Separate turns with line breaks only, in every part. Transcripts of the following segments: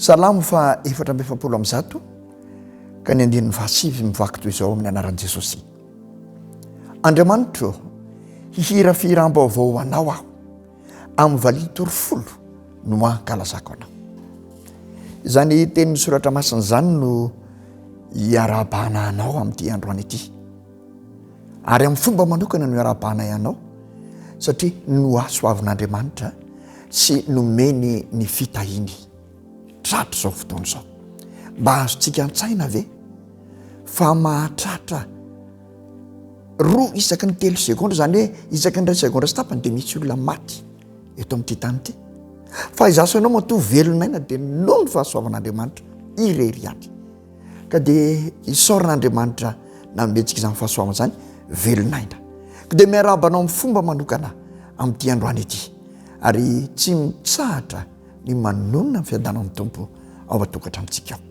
Salamo faha 144 ka ny andininy fahasivy mivaky toy izao amin'ny anaran'i Jesosy. Andriamanitro, hihira fihiram-baovao ho anao aho. Amin'ny valitory folo no ankalazako anao. Izany tenin'ny soratra masina izany no iarahabana anao amin'ity androany ity. Ary amin'ny fomba manokana no iarahabanay anao satria nohasoavin'Andriamanitra sy nomeny ny fitahiany tratra izao fotoana izao. Mba azontsika an-tsaina ve fa mahatratra roa isaky ny telo segondra, izany hoe isaky ny iray segondra sy tapany dia misy olona maty eto amin'ity tany ity. Fa izaho sy ianao matoa velon'aina dia noho ny fahasoavan'Andriamanitra irery ihany. Ka dia isaorana Andriamanitra nanome antsika izany fahasoavana izany, velon'aina. Ka dia miarahaba anao amin'ny fomba manokana amin'ity androany ity. Ary tsy mitsahatra ny manonona ny fiadanan'ny Tompo ao an-tokantranontsika ao.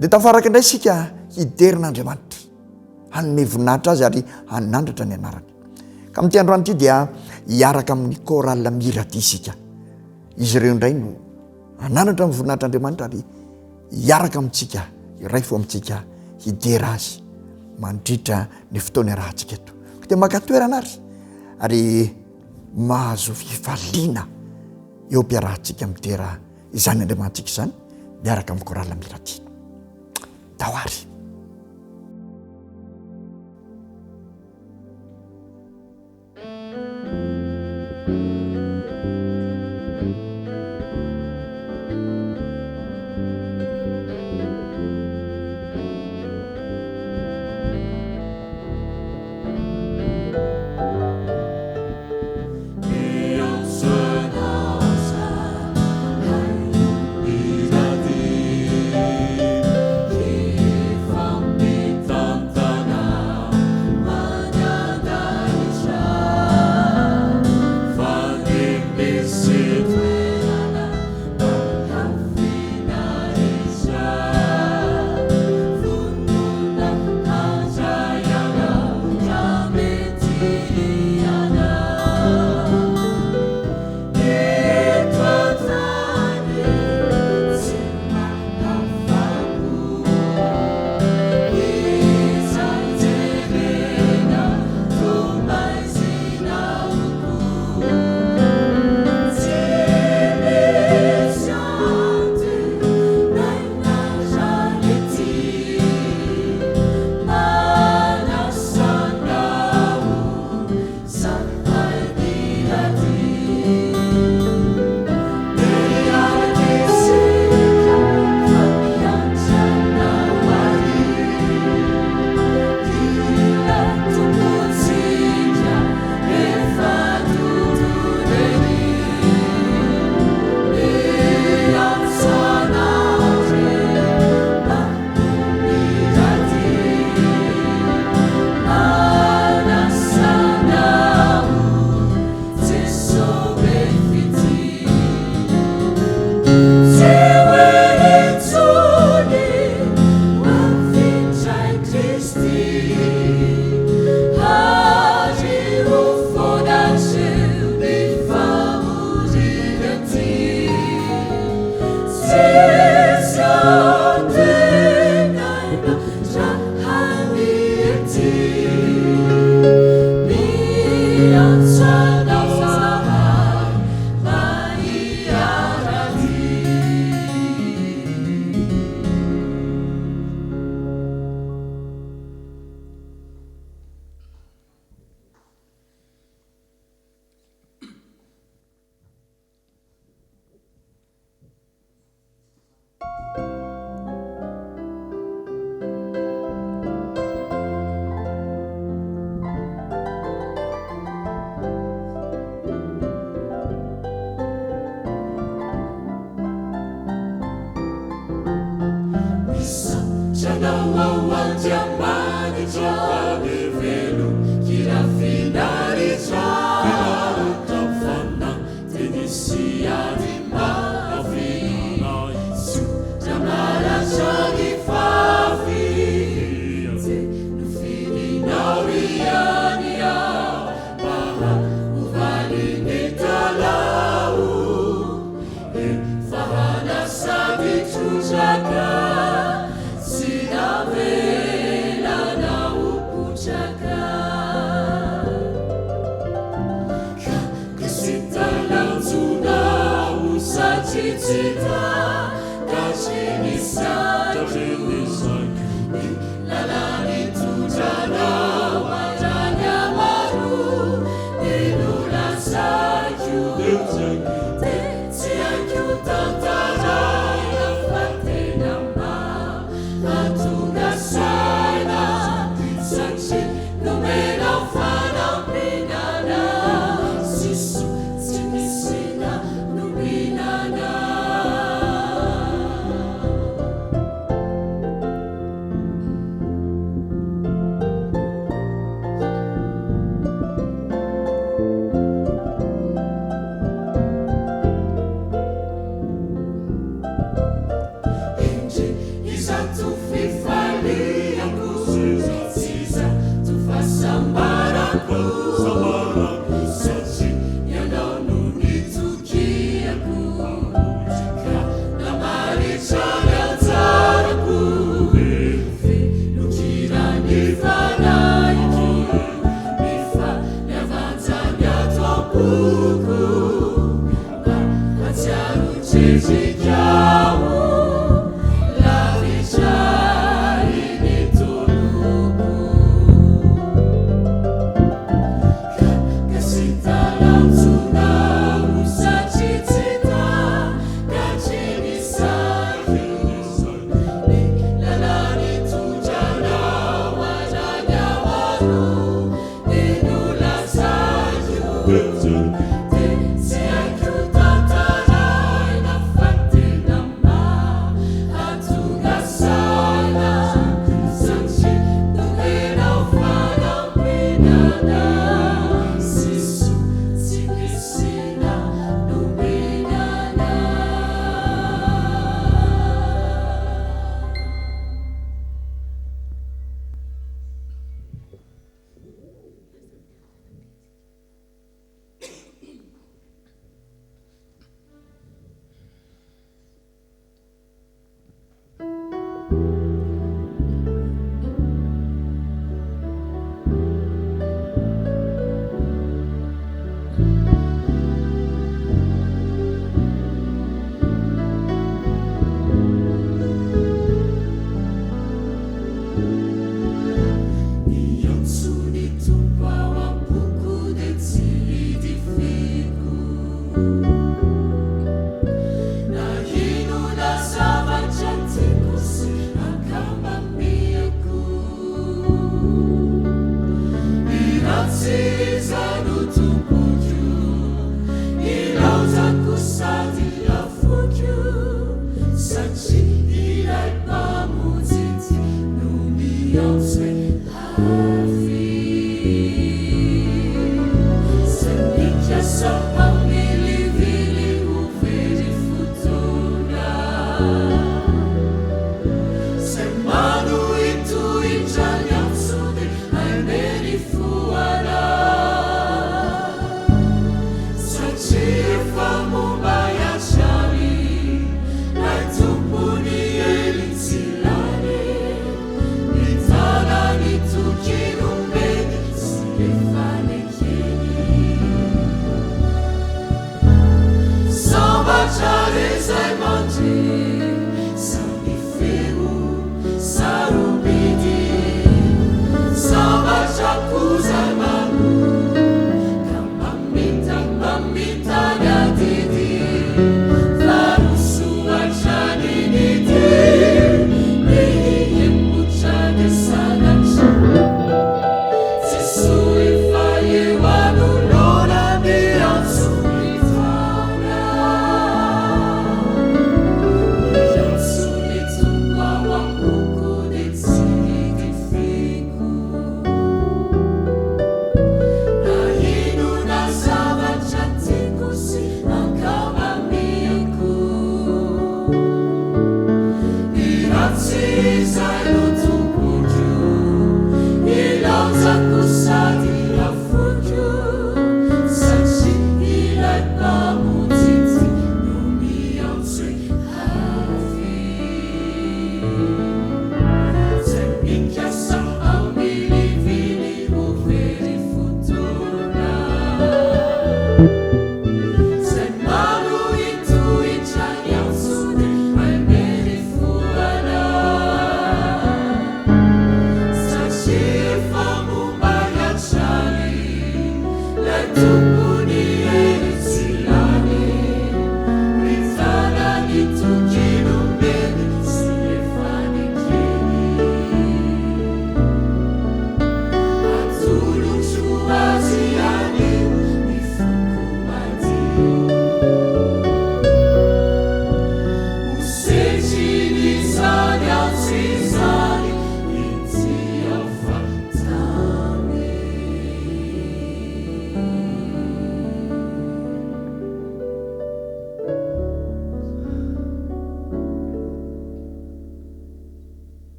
Dia tafaraka indray isika hiderina Andriamanitra, hanome voninahitra azy ary hanandratra ny anarany. Ka amin'ity androany ity dia hiaraka amin'ny chorale Miradi isika. Izy ireo indray no hananatra ny voninahitr'Andriamanitra ary hiaraka amintsika, hiray fo amintsika, hidera azy mandritra ny fotoana iarahantsika eto. Ka dia maka toerana ary ary mahazo fifaliana eo am-piarahantsika midera izany Andriamanitsika izany miaraka amin'ny chorale Mirati. Tao ary.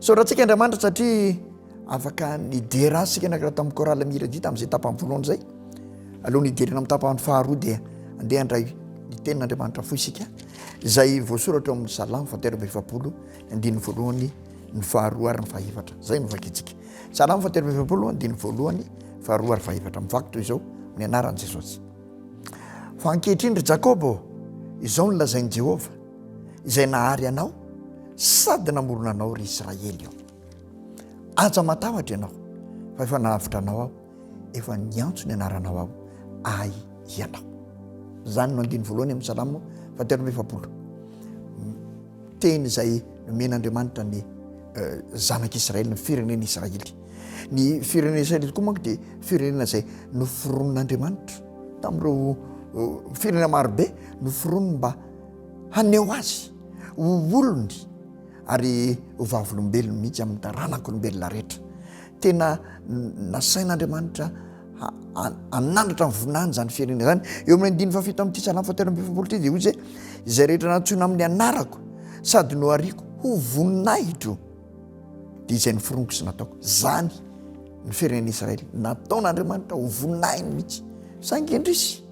Isaorantsika Andriamanitra satria afaka nidera azy isika niaraka tamin'ny chorale Miradia tamin'izay tapany voalohany izay. Alohan'ny hidirana amin'ny tapany faharoa dia andeha handray ny tenin'Andriamanitra fohy isika izay voasoratra ao amin'ny Salamo fahatelo amby 40 ny andininy voalohany, ny faharoa ary ny fahefatra. Izay no vakintsika. Salamo fahatelo amby 40 andininy voalohany, faharoa ary fahefatra. Mivaky toy izao ny anaran'i Jesosy. Fa ankehitriny ry Jakoba ô, izao no lazain'i Jehovah, izay nahary anao sady namorona anao ry Israely ô. Aza matahotra ianao, fa efa nahavotra anao aho, efa niantso ny anaranao aho, ahy ianao. Izany no andiny voalohany amin'ny Salamo fahatelo amby 40. Teny izay nomen'Andriamanitra ny eh, zanak'Israely, ny firenena Israely. Ny firenena Israely tokoa manko dia firenena izay noforonin'Andriamanitra tamin'ireo eh, firenena marobe noforoniny mba haneho azy ho olony ary ho vavolombelony mihitsy amin'ny taranak'olombelona rehetra. Tena nasain'Andriamanitra hanandratra ny voninahiny izany firenena izany. Eo amin'ny andininy fahafito amin'ity salamo fahatelo amby 40 ity dia hoy izy hoe izay rehetra nantsoina amin'ny anarako sady nohariako ho voninahitro dia izay noforoniko sy nataoko. Izany ny firenena Israely nataon'Andriamanitra ho voninahiny mihitsy. Saingy indrisy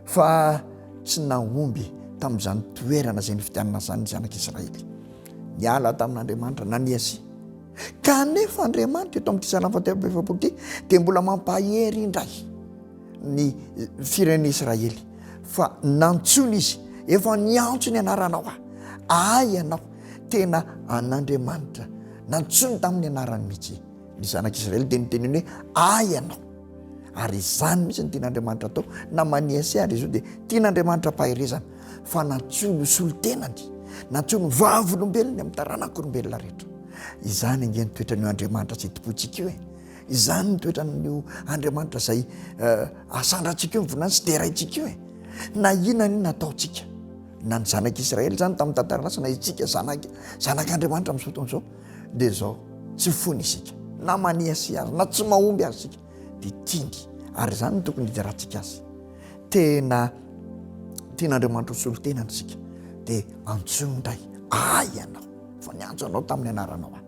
fa tsy nahomby tamin'izany toerana izay nifidianana izany ny zanak'Israely. Niala tamin'Andriamanitra naniasia. Kanefa Andriamanitra eto amin'ity salamo fahatelo amby 40 ity dia mbola mampahery indray ny firenena Israely fa nantsoina izy, efa niantso ny anaranao aho, ahy ianao, tena an'Andriamanitra, nantsoiny tamin'ny anarany mihitsy ny zanak'Israely dia niteneny hoe ahy ianao. Ary izany mihitsy no tian'Andriamanitra atao, na maniasia ary izy io dia tian'Andriamanitra ampaherezana fa nantsoiny ho solontenany, nantsoiny ho vavolombelony amin'ny taranak'olombelona rehetra. Izany ange ny toetran'io Andriamanitra izay tompointsika io e. Izany ny toetran'io Andriamanitra izay eh, asandrantsika io ny voninahiny sy deraintsika io e. Na inona inona ataontsika, na ny zanak'Israely izany tamin'ny tantara lasa, na isika zanak' zanak'Andriamanitra amin'izao fotoana izao, dia izao, tsy foana isika, na maniasia azy, na tsy mahomby azy isika, dia tiany. Ary izany no tokony hiderantsika azy. Tena tian'Andriamanitra ho solontenany isika, dia antsoiny indray, ahy ianao, fa niantso anao tamin'ny anaranao aho.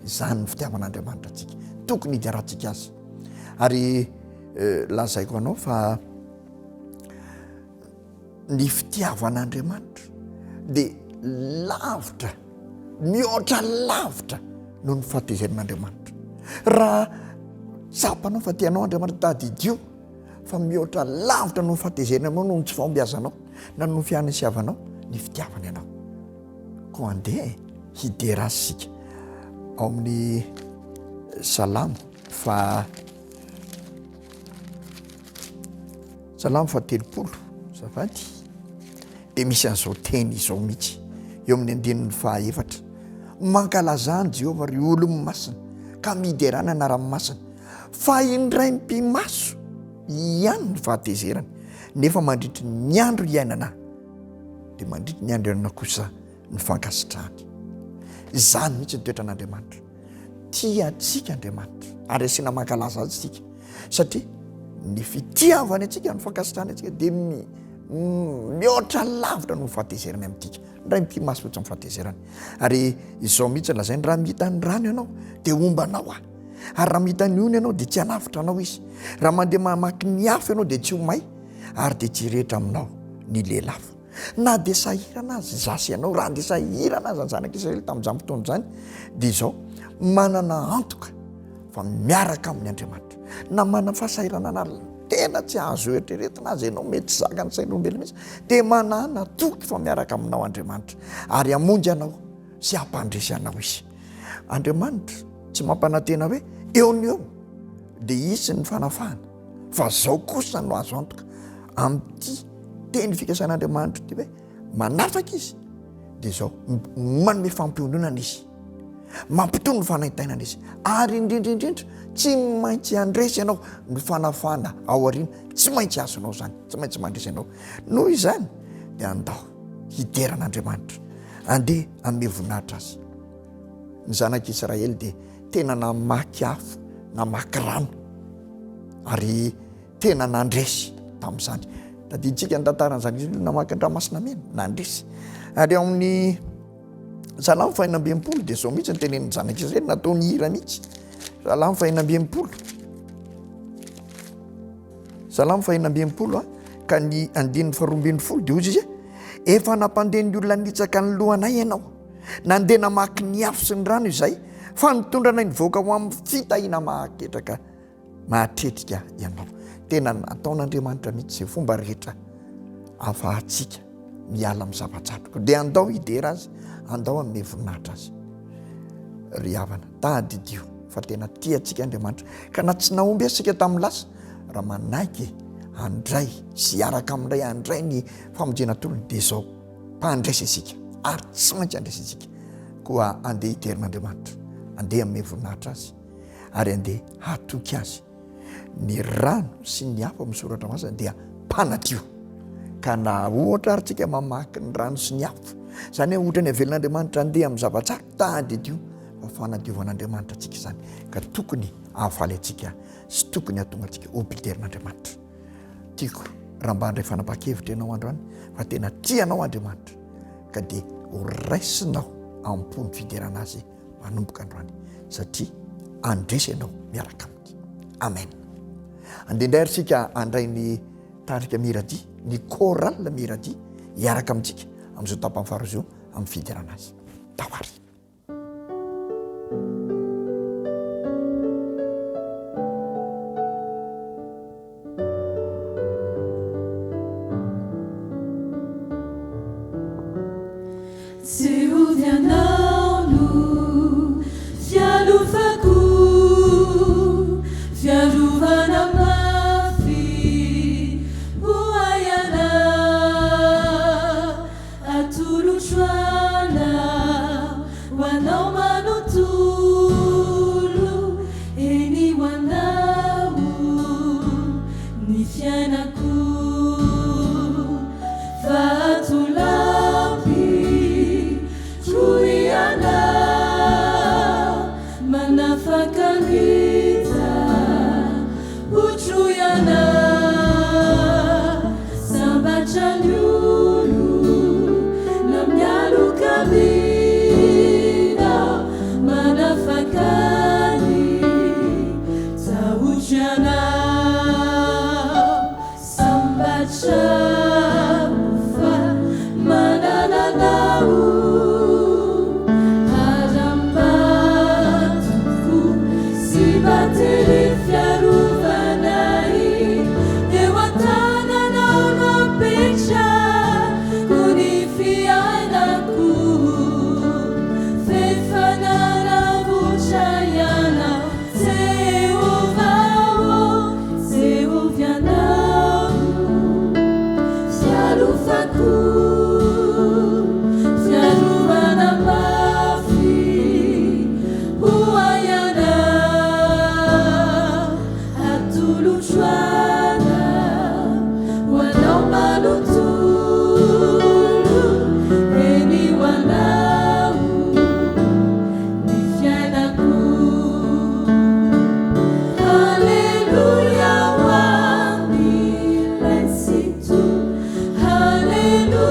Izany ny fitiavan'Andriamanitra antsika, tokony hiderantsika azy. Ary eh, lazaiko anao fa Ny fitiavan'Andriamanitra dia lavitra, mihoatra lavitra noho ny fahatezeran'Andriamanitra. Raha tsapanao fa tianao Andriamanitra, tadidio fa mihoatra lavitra noho ny fahatezerany aminao, noho ny tsy fahombiazanao, na noho ny fianisiavanao, ny fitiavany anao. Koa andeha e, hidera azy isika ao amin'ny Salamo fa Salamo faha-30, azafady, dia misy an'izao teny izao mihitsy eo amin'ny andininy fahaefatra. Mankalazà an'i Jehovah, ry olony masina, ka miderà ny anarany masina, fa indray mipi-maso ihany ny fahatezerany, nefa mandritry ny andro iainana, dia mandritry ny andro iainana kosa ny fankasitrahany. Izany mihitsy ny toetran'Andriamanitra. Tia antsika Andriamanitra ary asiana mankalaza azy isika satria ny fitiavany antsika, ny fankasitrahany antsika dia mihoatra lavitra noho ny fahatezerany amintsika. Indray mipi-maso fotsiny ny fahatezerany. Ary izao mihitsy lazainy, raha mihita ny rano ianao dia homba anao aho. Ary raha mihita ny ony ianao dia tsy hanavotra anao izy. Raha mandeha mamaky ny afo ianao dia tsy ho may ary dia tsy hirehitra aminao ny lelafo. Na dia sahirana aza izaho sy ianao, raha dia sahirana aza ny zanak'Israely tamin'izany fotoana izany, dia izao, manana antoka fa miaraka aminy Andriamanitra. Na manana fahasahiranana tena tsy azo eritreretina aza ianao, mety tsy zakan'ny sain'olombelona mihitsy, dia manana toky fa miaraka aminao Andriamanitra ary hamonjy anao sy hampandresy anao Izy. Andriamanitra tsy mampanantena hoe eo no eo dia hisy ny fanafahana. Fa zao kosa no azo antoka amin'ity teny fikasan'Andriamanitra ity hoe manafaka izy dia zao manome fampiononana izy, mampitony ny fanaintainana izy, ary indrindra indrindra tsy maintsy handresy ianao ny fanafahana ao aoriana, tsy maintsy azonao izany, tsy maintsy mandresy ianao. Noho izany dia andao hidera an'Andriamanitra, andeha hanome voninahitra azy. Ny zanak'Israely dia tena namaky afo, namaky rano ary tena nandresy tamin'izany. Tadidintsika ny tantaran'ny zanak'Israely namaky ny ranomasina mena, nandresy. Ary ao amin'ny. Salamo faha-66 dia izao mihitsy ny tenenin'ny zanak'Israely, nataony hira mihitsy. Salamo faha-66. Salamo faha-66 a, ka ny andininy faha-12 dia hoy izy, efa nampandeha ny olona nitsaka ny lohanay ianao, nandeha namaky ny afo sy ny rano izay, fa nitondra anay nivoaka ho amin'ny fitahiana mahaketraka mahatretrika ianao. Tena nataon'Andriamanitra mihitsy izay fomba rehetra ahafahantsika miala amin'ny zava-tsarotra. Dia andao hidera azy, andao hanome voninahitra azy. Ry havana, tadidio fa tena tia antsika Andriamanitra. Ka na tsy nahomby aza isika tamin'ny lasa, raha manaiky handray sy hiaraka amin'ilay handray ny famonjena atolony dia izao, mpandresy isika ary tsy maintsy handresy isika. Koa andeha hidera an'Andriamanitra, andeha hanome voninahitra azy. ary andeha hatoky azy. Ny rano sy ny afo amin'ny soratra masina dia mpanadio. Ka na ohatra ary tsika mamaky ny rano sy ny afo, izany hoe ohatra ny avelan'Andriamanitra andeha amin'ny zava-tsarotra, tadidio fa fanadiovan'Andriamanitra antsika izany, ka tokony hahafaly antsika sy tokony hahatonga antsika ho mpiderin'Andriamanitra. Tiako raha mba handray fanapahan-kevitra ianao androany fa tena tia anao Andriamanitra, ka dia ho raisinao am-po ny fiderana azy. manomboka androany satria andresy ianao miaraka aminy. Amen. Andeha indray ary isika handray ny tarika Miradia, ny chorale Miradia hiaraka amintsika amin'izao tapany faharoa izao amin'ny fiderana azy. Tao ary.
Jehovah Ianao no fialofako, fiarovana mafy ho ahy Ianao. Atolotro anao, ho anao manontolo, eny ho anao ny fiainako. Vatolampy koa ianao, manafaka ny tahotro ianao. Sambatra ny olona mialoka aminao, manafaka ny tahotro ianao. Sambatra aho fa manana anao Harambatoko sy batery fiarovana ahy Eo an-tananao no apetrako ny fiainako F'efa nanavotra ianao Jehovah ô Jehovah Ianao no fialofako, fiarovana mafy ho ahy Ianao, atolotro anao, ho anao manontolo, eny ho anao ny fiainako. Haleloia ho an'ilay Tsitoha, Haleloia.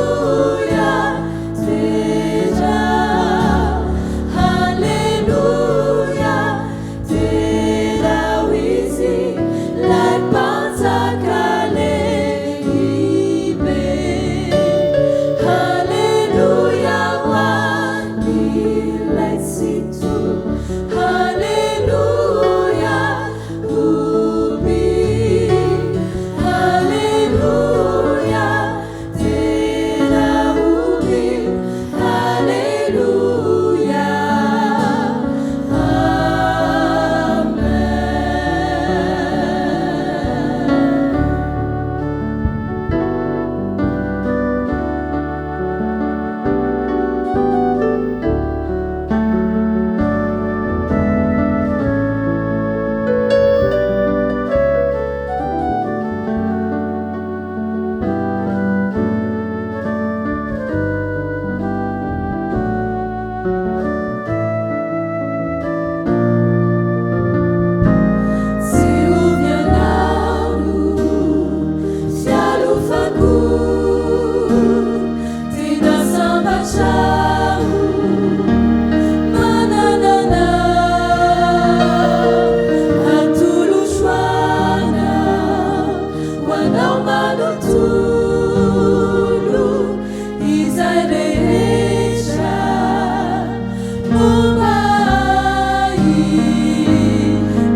manontolo izay rehetra momba ahy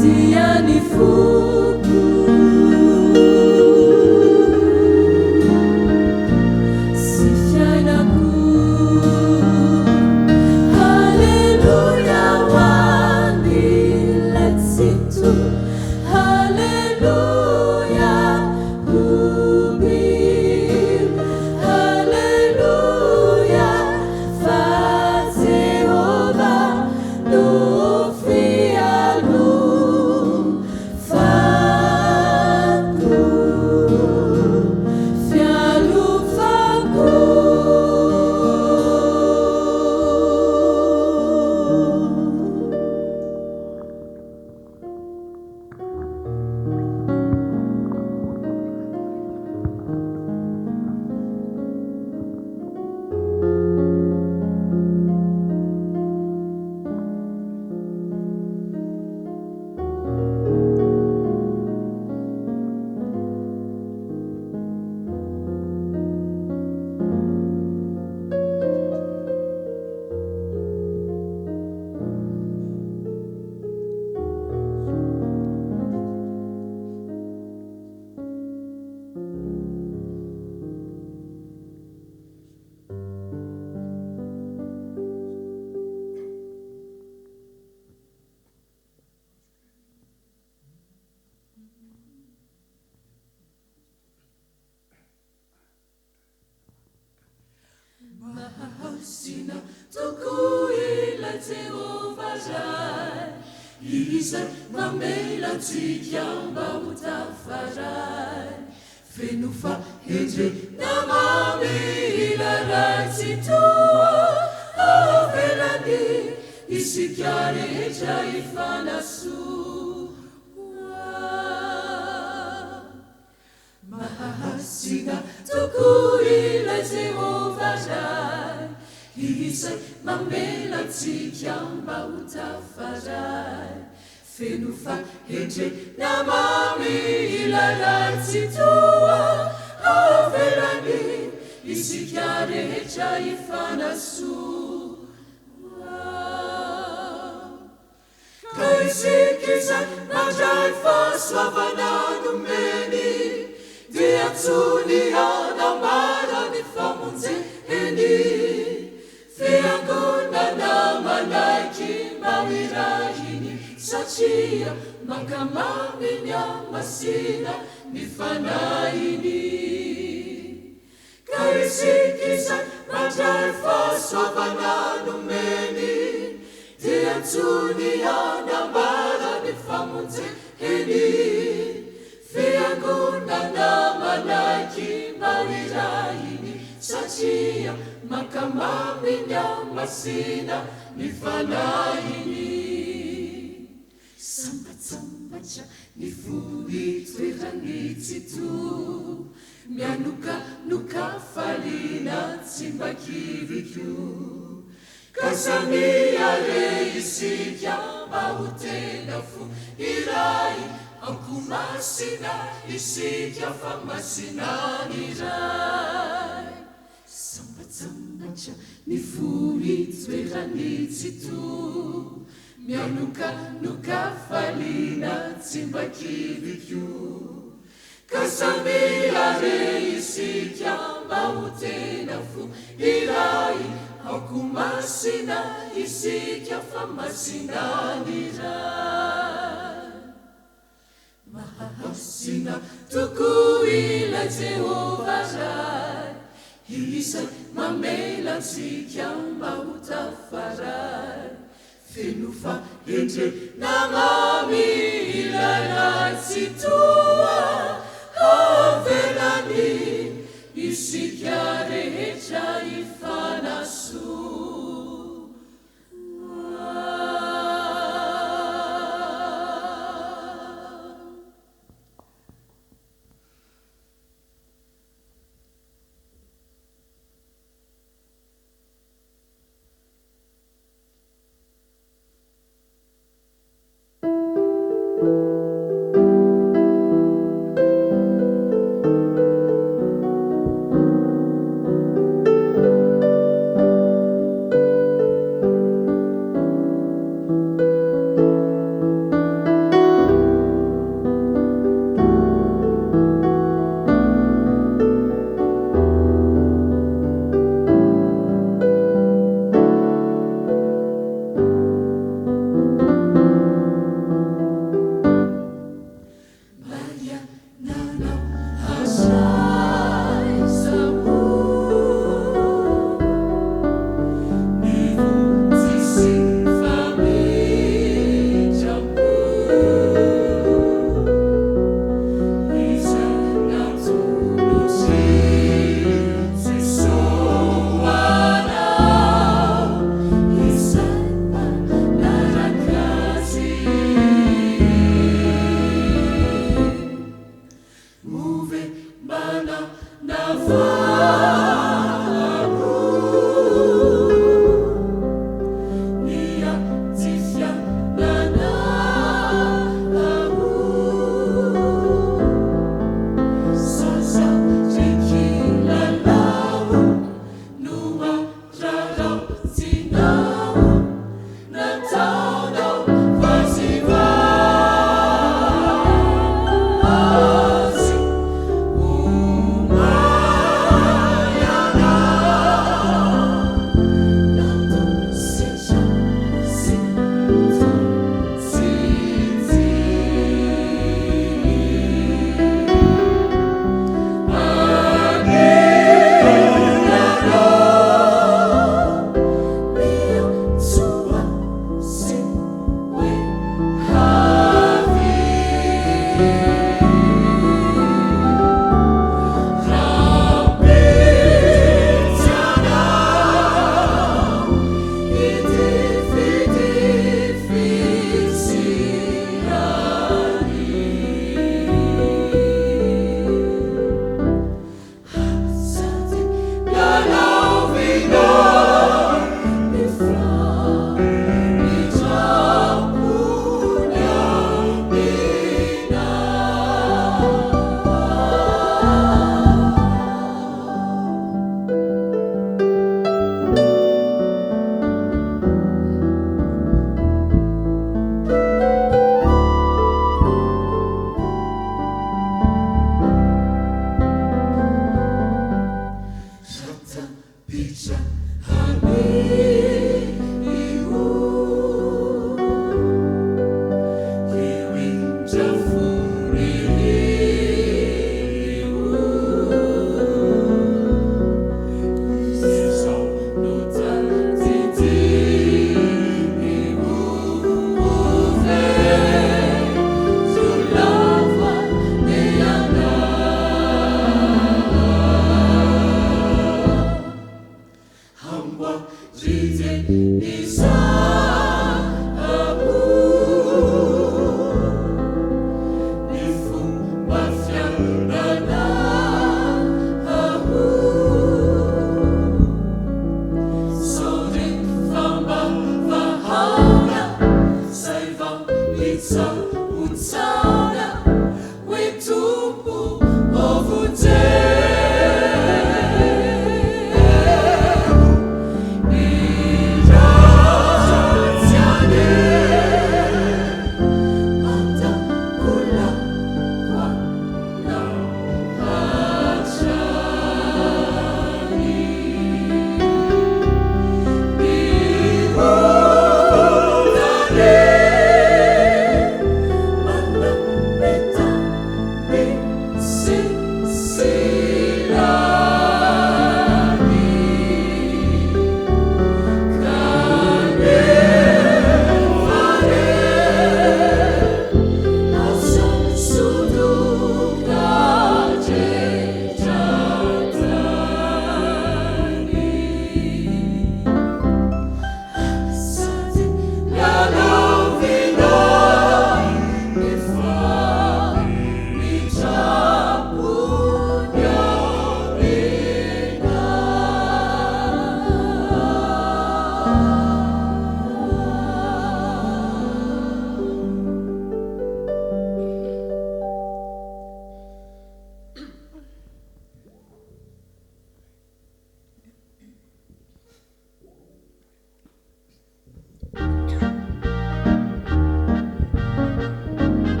dia ny foko sy fiainako. Haleloia ho an'Ilay Tsitoha, haleloia hobio, haleloia fa Jehovah no fialofako, fialofako. Mahasina tokoa ilay Jehovah Ray, Izay mamela antsika mba ho tafaray. Feno fahendrena mamy ilay Ray Tsitoha, avelany isika rehetra hifanasoa. Mahasina tokoa ilay Jehovah Ray, Izay mamela antsika mba ho tafaray. Feno fahendrena mamy ilay Ray Tsitoha, avelany isika rehetra hifanasoa. Ka isika izay nandray fahasoavana nomeny, dia antsoiny hanambara ny famonjeny. Fiangonana manaiky mba ho irahiny, satria mankamamy ny hamasina ny fanahiny. Ka isika izay mandray fahasoavana nomeny dia antsoiny hanambara ny famonjeny. Fiangonana manaiky mba ho irahiny satria mankamamy ny hamasina ny fanahiny. Sambatsambatra ny fo itoeran'ny Tsitoha, mianokanoka hafaliana tsy mba kivy koa. Ka samia re isika mba ho tena fo iray, aoka ho masina isika fa masina ny Ray. Sambatsambatra ny fo itoeran'ny Tsitoha, mianokanoka hafaliana tsy mba kivy koa. Ka samia re isika mba ho tena fo iray, aoka ho masina isika fa masina ny Ray. Mahasina tokoa ilay Jehovah Ray, Izay mamela antsika mba ho tafaray. Feno fahendrena mamy ilay Ray Tsitoha, avelany isika rehetra hifanasoa.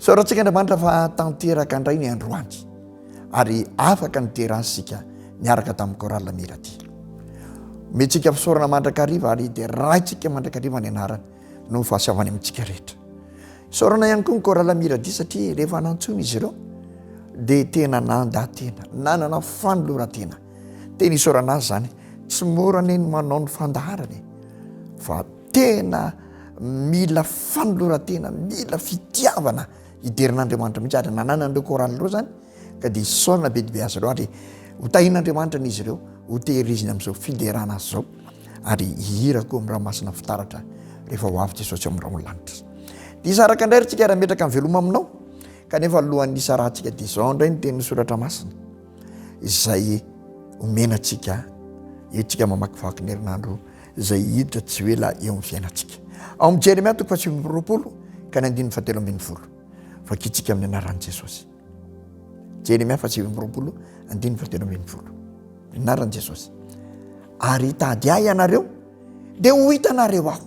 Isaorantsika Andriamanitra fa tanteraka indray ny androany ary afaka nidera azy isika niaraka tamin'ny chorale Miradia. Omentsika fisaorana mandrakariva ary deraintsika mandrakariva ny anarany noho ny fahasoavany amintsika rehetra. Isaorana ihany koa ny chorale Miradia satria rehefa nantsoina izy ireo dia tena nanda tena, nanana fanoloran-tena. Tena isaorana azy izany. Tsy mora anie ny manao ny fandaharana e. Fa tena mila fanoloran-tena, mila fitiavana hiderin'Andriamanitra mihitsy ary nananan'ireo chorale ireo izany ka dia isaorana be dia be azy ireo ary ho tahin'Andriamanitra an'izy ireo, ho tehiriziny amin'izao fiderana azy izao ary hihira koa amin'ny ranomasina fitaratra rehefa ho avy Jesosy ao amin'ny rahon'ny lanitra. Dia hisaraka indray ry tsika raha metraka ny veloma aminao kanefa alohan'ny hisarahantsika dia izao indray ny tenin'ny soratra masina. izay omena antsika eo tsika mamakivaky ny herinandro izay hiditra tsy ho ela eo amin'ny fiainantsika. Ao amin'ny Jeremia toko fahasivy amby 29 ka ny andininy fahatelo ambin'ny folo. Vakintsika amin'ny anaran'i Jesosy. Jeremia fahasivy amby 20 andininy fahatelo ambin'ny folo. Ny anaran'i Jesosy. Ary hitady ahy ianareo dia ho hitanareo aho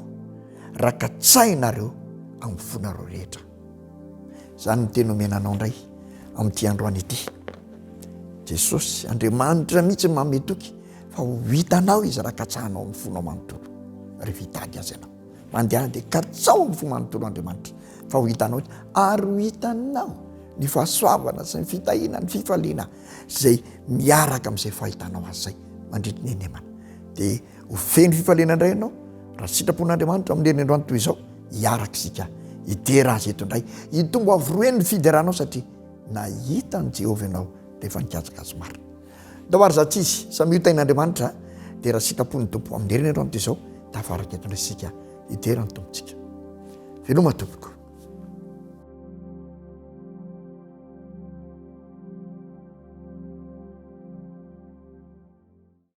raha katsahinareo amin'ny fonareo rehetra. Izany no teny omena anao indray amin'ity androany ity. Jesosy, Andriamanitra mihitsy no manome toky fa ho hitanao izy raha katsahanao amin'ny fonao manontolo. Rehefa hitady azy ianao. Mandehana dia katsao amin'ny fo manontolo Andriamanitra fa ho hitanao izy ary ho hitanao ny fahasoavana sy ny fitahiana, ny fifaliana izay miaraka amin'izay fahitanao azy izay mandritry ny henemana. Dia Ho feno fifaliana indray ianao raha sitrapon'Andriamanitra amin'ny herinandro andro toy izao hiaraka isika hidera azy eto indray. Hitombo avo roa heny ny fideranao satria nahita an'i Jehovah ianao rehefa nikatsaka azy marina. Ndao ary za tsy izy, samy ho tahin'Andriamanitra dia raha sitrapon'ny Tompo amin'ny herinandro andro toy izao tafaraka eto indray isika hidera ny Tompontsika. Veloma tompoko.